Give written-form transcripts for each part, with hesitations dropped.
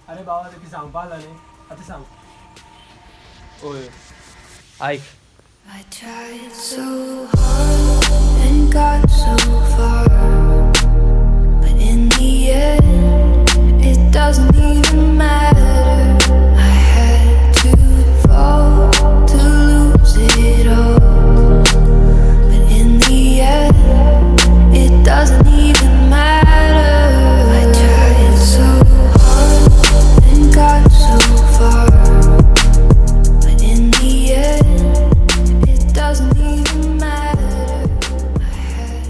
अरे बाबा तुका सांगपा जाय न्ही, आतां सांग. ओय आयक. I tried so hard and got so far, but in the end, it doesn't even matter. I had to fall to lose it all, but in the end, it doesn't even matter. I tried so hard and got so far, but in the end. It doesn't even matter. I had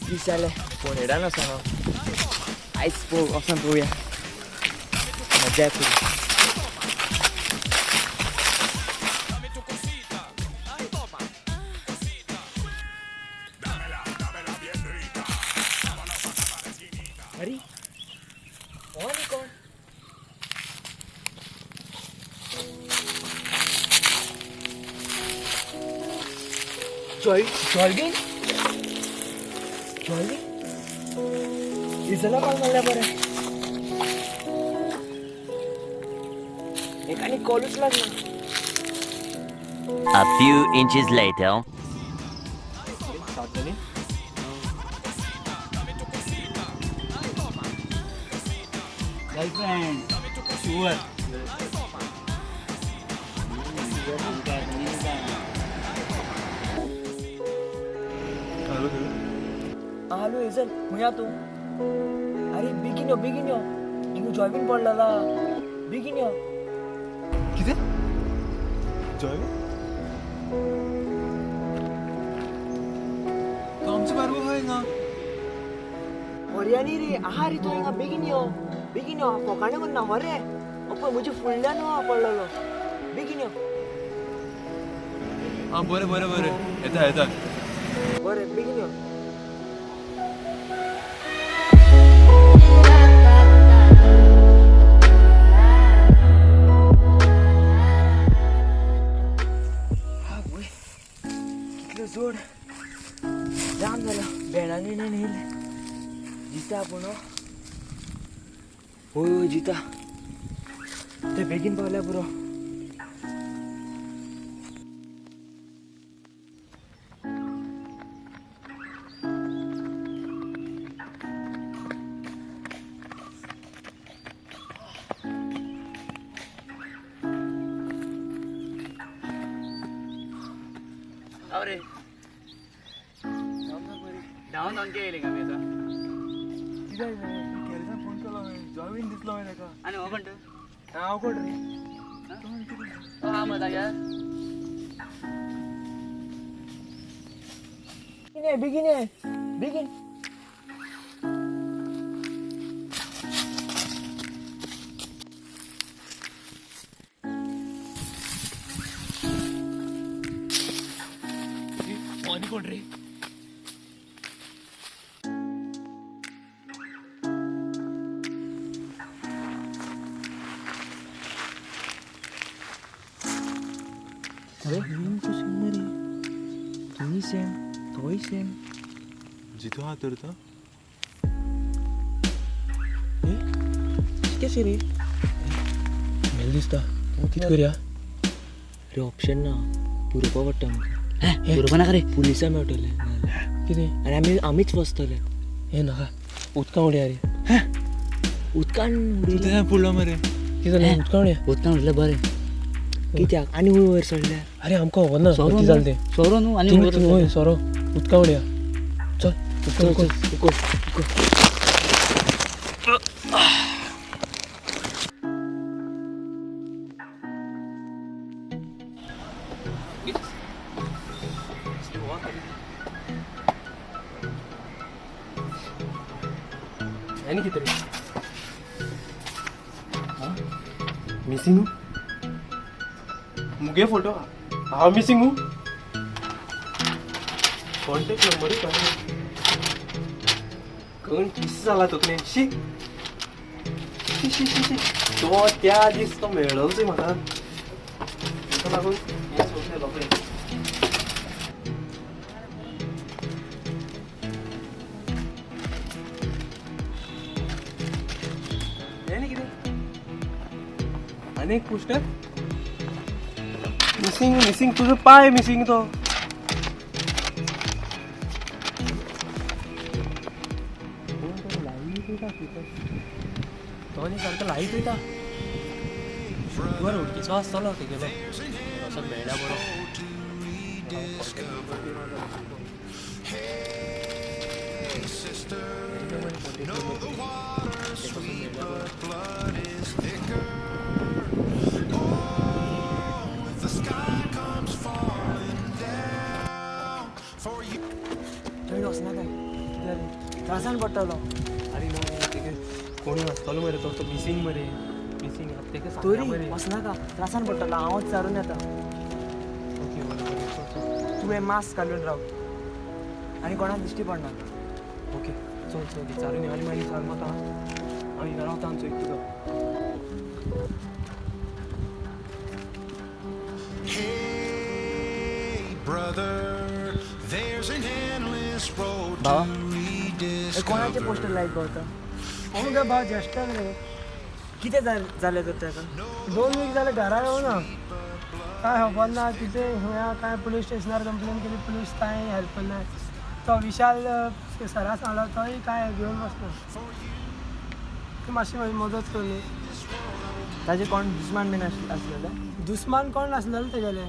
दीस जाले फोंडेडान आसा हांव. आयज वचोन पळोवया, मजा येतली. अरे हो न्ही कोण? जॉय जॉयबीन जॉयबीन इजला कॉल मारल्या बरें. एकाने कॉलूच लागना. A few inches later. सात जाली. Girlfriend sure. Hello hello. Hello एजल, खंय तूं? अरे बेगीन यो, बेगीन यो, हिंगा जॉयबीन पडलेला, बेगीन यो. कितें? जॉय तो आमचे बारबो खंय हिंगा? हरयानी रे आहा रे तो हिंगा, बेगीन यो, बेगीन यो. फोकाणां करना मरे, पळय म्हजे फुडल्यान पडलेलो, बेगीन यो. आं बरें बरें बरें, येता येता. बरें, बेगीन यो. हा वय, कितलो जोड जाम जाला. भेणां बिणां येयले. जिता आपूण हो? हय हय जिता. ते बेगीन पावल्या पुरो. अरे धांवन धांवन येयले का आमी आतां? कित्याक केरीसान फोन केलो हांवें, जॉयबीन दिसलो हांवें ताका. आनी हो कोण तो? हांव कोण रे? हो हा मग जाग्यार. बेगीन ये, बेगीन ये, बेगीन. आनी कोण रे? अरे तूं सेम मरे, तूंय सेम, तोय सेम. जितो हा तर तो. कितें रे? मेल दिसता. कितें करया? अरे ऑप्शन ना, पुरोवपा पडटा आमकां. बरोबर नाका रे. पुलिसां मेळटले. कितें? आनी आमी आमीच फसतले. हे नाका, उदकां उडया रे. उदकान तूं उडयलें? तेन्ना पडलो मरे. कितें जालें? उदकां उडया. उदकान उडलें बरें. कित्याक आनी खंय वयर सरल्या? अरे आमकां खबर ना. सोरो कितें जालें तें. सोरो न्हू आनी थिंग थिंग वय सोरो, उदकां उडया, चल. चल. उदकां. चल, उको उको. आनी कितें रे? मिसींग? मुगे फोटो हांव मिसींग? कॉन्टेक्ट नंबरूय काडून कोण किस जाला तकलेन. शी शी शी शी शी. तो त्या दीस तो मेळ्ळोच म्हाका, ताका लागून हें सोडलें रोखडें. आनी एक पोस्टर मिसिंग मिसिंग तुजो पाय मिसिंग तो. तो न्ही सारको लायत वयता. बरो उडकीचो आसतलो तेगेलो. असो मेळ्ळ्या बरो. थंय वचना काय त्रासान पडटलो. अरे ना तेगे कोणी आसतलो मरे तो मिसिंग मरे मिसिंग तेका सांगया तरी मरे. वचनाका त्रासान पडटलो. हांवच चारून येता. ओके बरें बरें चल चल. तुवें मास्क घालून राव आनी कोणाक दिश्टी पडना. ओके चल चल विचारून यो आनी मागीर सांग म्हाका. हांव हिंगा रावता आनी चोयता तुका. Hey, brother, there's an endless road बाबा to हे कोणाचे rediscover. Poster लायक गावता? अमके भाव ज्येश्ठाक रे. कितें जालें तर ताका? 2 वीक जाले घरा येवना, काय खबर ना कितें. खंय काय पुलीस स्टेशनार कंप्लेन केली, पुलीस कांय हेल्प ना. तो विशाल सरा सांगलो, तोय काय घेवन बसना. तूं मातशी म्हजी मदत कर न्हू. ताजे कोण दुस्मान बीन आसलेले? दुस्मान कोण नासलेलो तेगेले,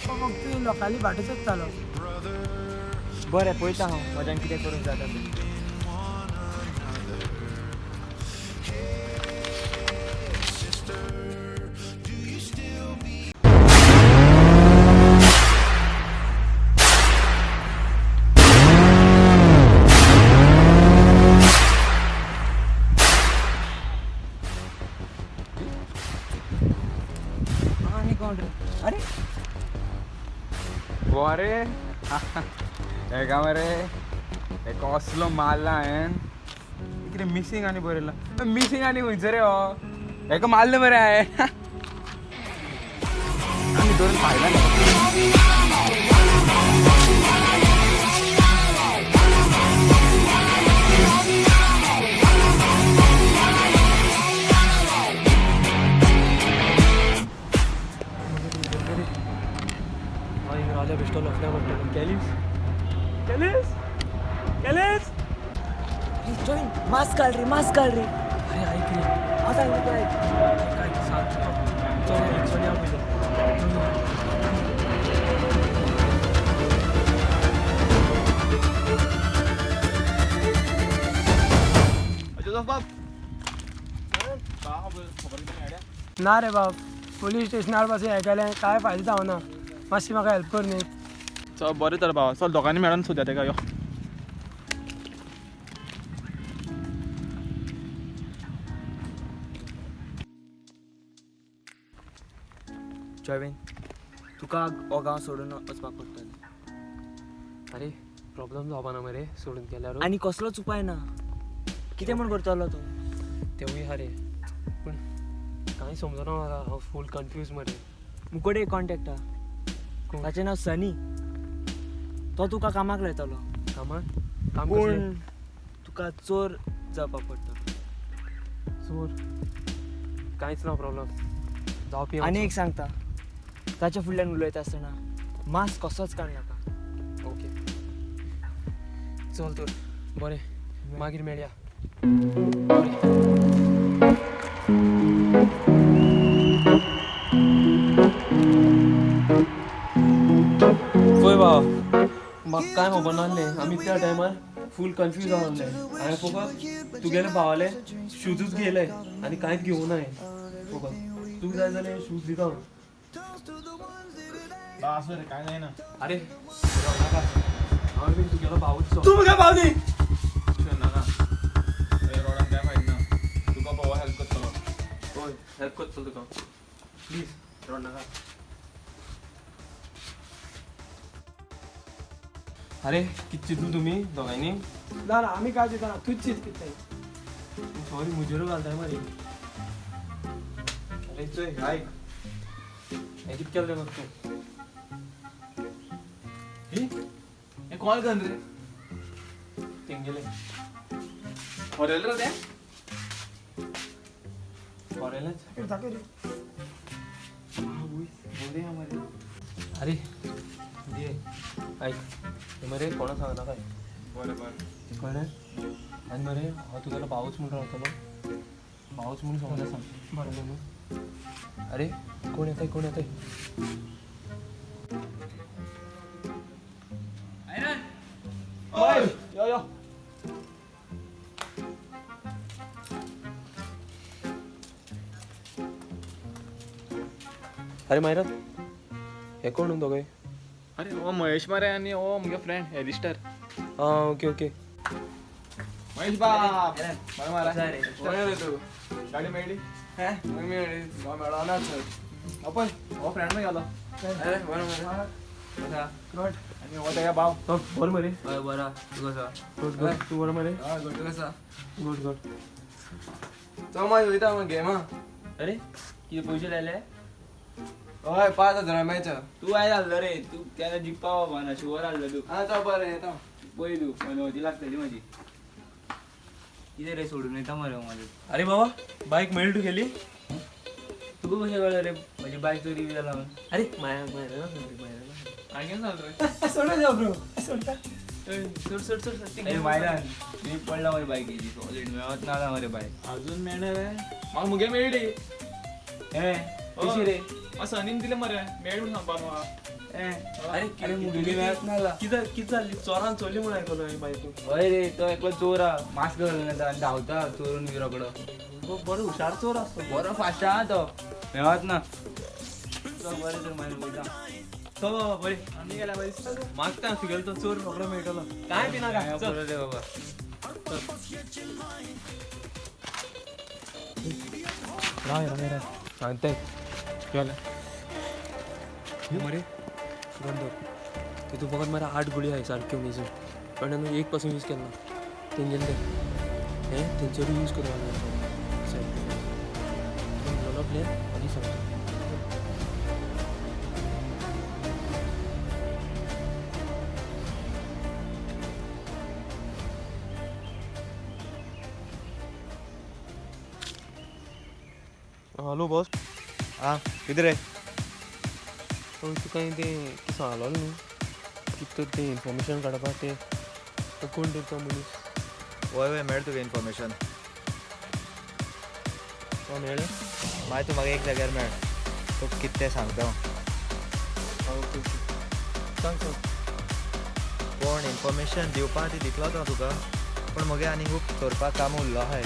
तो फक्त लोकांली भाटी सोदतालो. बरें पळयता हांव म्हज्यान कितें करूंक जाता तें. आनी कोण रे? अरे बरे हेका मरे हेका असलो मारला हांवें. कितें मिसींग आनी बरयलां मिसींग आनी खंयचो रे हो. हेका मारलें मरे हांवें. आमी धरून फायदा ना. हांव हिंगा रावल्या बेश्टो लफड्या पडटलो. कॅलीस कॅलीस कॅलीस. जॉईन मास्क घाल रे, मास्क घाल रे. अरे ऐक रे. हांव सांगता तुका आयक. काय सांग चल एक चल या पयलीं. ना रे बाब, पुलीस स्टेशनार पासून हें केलें, कांय फायदो जावना. मातशी म्हाका हेल्प कर न्ही. चल बरें तर बाबा, चल दोगांनी मेळोन सोदया तेका. यो जॉयवीन तुका हो गांव सोडून वचपाक पडटलें. अरे प्रॉब्लम जावपा ना मरे सोडून गेल्यार. आनी कसलोच उपाय ना. कितें म्हूण करतलो तूं? तेवूय आहा रे, पूण कांय समजना म्हाका. हांव फूल कन्फ्यूज मरे. मुकोडे एक कॉन्टेक्ट आहा, कोण? ताचें नांव सनी. तो तुका कामाक लायतलो. कामाक? काम पूण कसलें? तुका चोर जावपाक पडटलो. चोर कांयच ना प्रॉब्लम जावपी. आनी एक सांगता, ताच्या फुडल्यान उलयता आसतना मास्क कसोच काडनाका. ओके चल तर बरें, मागीर मेळया. बरें. पळय बाबा म्हाका कांय खबर नासलें. आमी त्या टायमार फूल कन्फ्यूज जावन हांवें फकत तुगेले भावाले शूजूच घेयले आनी कांयच घेवना हांवें. फकत तुका जाय जाल्यार शूज दिता हांव. आसूं रे, कांय जायना. अरे नाका, हांव बीन तुगेलो भावूच. तूं म्हाका पावली नाका रोडान काय फायदा ना. तुका बाबा हेल्प करतलो. हय हेल्प करतलो तुका, प्लीज रड नाका. अरे कितें चिंतलें तुमी दोगांयनी? ना ना, आमी काय चिंतना, तूंच चिंत कितें. सॉरी मुजेरूय घालताय मरे. अरे चोय आयक, हें कितें केलें तें तूं? हे कॉल कर रे. तेंगेले हॉटेल रे तें. फॉरेनच दाखय रे. बरी आहा मरे. अरे दे आयक, हे मरे कोणा सांगना काय. बरें बरें. कळ्ळें? आनी मरे हांव तुगेलो भावूच म्हूण रावतलो, भावूच म्हूण सांगता सांग. बरें न्हू? अरे कोण येताय कोण येताय? यो यो. अरे मायरत, हे कोण दोगांय? अरे हो महेश मरे आनी हो मुगे फ्रेंड एलिस्टर. आं ओके ओके. महेश बाब बरें मरे. बरें रे तूं? गाडी मेळ्ळी? हें मेळ्ळी. मेळना सर. पळय हो फ्रेंड मागीर गेलो. अरे बरें मरे. गुड. आनी हो तेगा भाव. बरें मरे. हय बरो, तूं कसो? Good good. तूं बरो मरे? हय गुड. तूं कसो? Good good. चल मागीर वयता मागीर गेमा. अरे कितें पयशे लायले? हय 5,000 मॅच. तूं आयज आहलो रे, तूं केन्ना जिखपा बाबा शुवर आहलो तूं. आं चल बरें येता. पळय तूं मनवती लागतली म्हाजी. कितें रे सोडून येता मरे म्हाजे. अरे बाबा बायक मेळ्ळी तुगेली? तुका कशें कळ्ळें रे म्हजी बायक चोरी बी जाला म्हणून? अरे माया मायरा मायरा आनी केन्ना जालें रे? सोडून द्या ब्रो, सोडटा. सोड सोड सोड. अरे मायरान मी पडला मरे बायकीची, सॉलीड मेळत ना मरे बायक. अजून मेळना रे म्हाका. मुगे मेळ्ळी. हे कशी रे? म्हाका सनीन दिले मरे, मेळ्ळी म्हणून सांगपाक म्हाका. अरे अरे मुगेली मेळत ना. कितें कितें जाली? चोरान चोरली म्हूण आयकलो हांवें बायकून. हय रे, तो एकलो चोर आहा, मास्क घालून येता आनी धांवता चोरून बी रोकडो. बरो हुशार चोर आसतो. बरो फास्ट आहा तो, मेळत ना. चल बरें तर मागीर वयता. चल बाबा बरें. आमी गेल्या बरें. मागता तुगेलो तो चोर रोकडो मेळटलो. कांय बी नाका. चल रे बाबा. राव राव राव सांगताय. जालें मरे गंदर तितू फकत मरे 8 गुळी आहाय सारक्यो मेजून, पण न्हू एक पासून यूज केन्ना तेंगेले ते हें तेंचेरूय यूज करपाक जाय. म्हणलो प्लॅन आनी सांगता. Hello boss. आं कितें रे? तुका हांवें तें कितें सांगलो न्हू कितें तर तें इन्फॉर्मेशन काडपाक तें कोण तर तो मनीस. वय वय मेळ तुका इन्फॉर्मेशन. तो मेळ्ळें? मागीर तूं म्हाका एक जाग्यार मेळ, तुका कितें तें सांगता हांव. ओके ओके सांग सांग. कोण इन्फॉर्मेशन दिवपाक ती दितलोच हांव तुका, पूण म्हगे आनी खूब चोरपाक काम उरलो आहाय.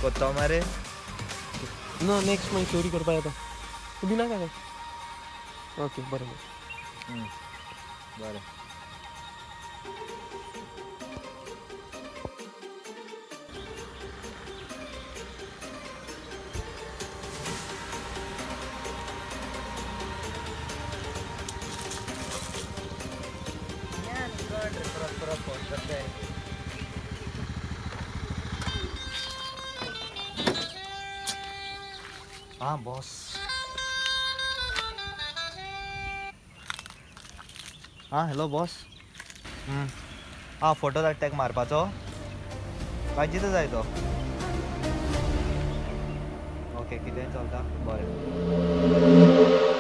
कोत्तो मरे? ना नेक्स्ट मागीर चोरी करपाक येता. तूं बी नाका काय? ओके बरें बरें. बरें. परत परत फोन करताय. आं बॉस. आं हॅलो बॉस. आं फोटो धाडटा तेका मारपाचो काय जितो जाय तो? ओके कितें चलता बरें.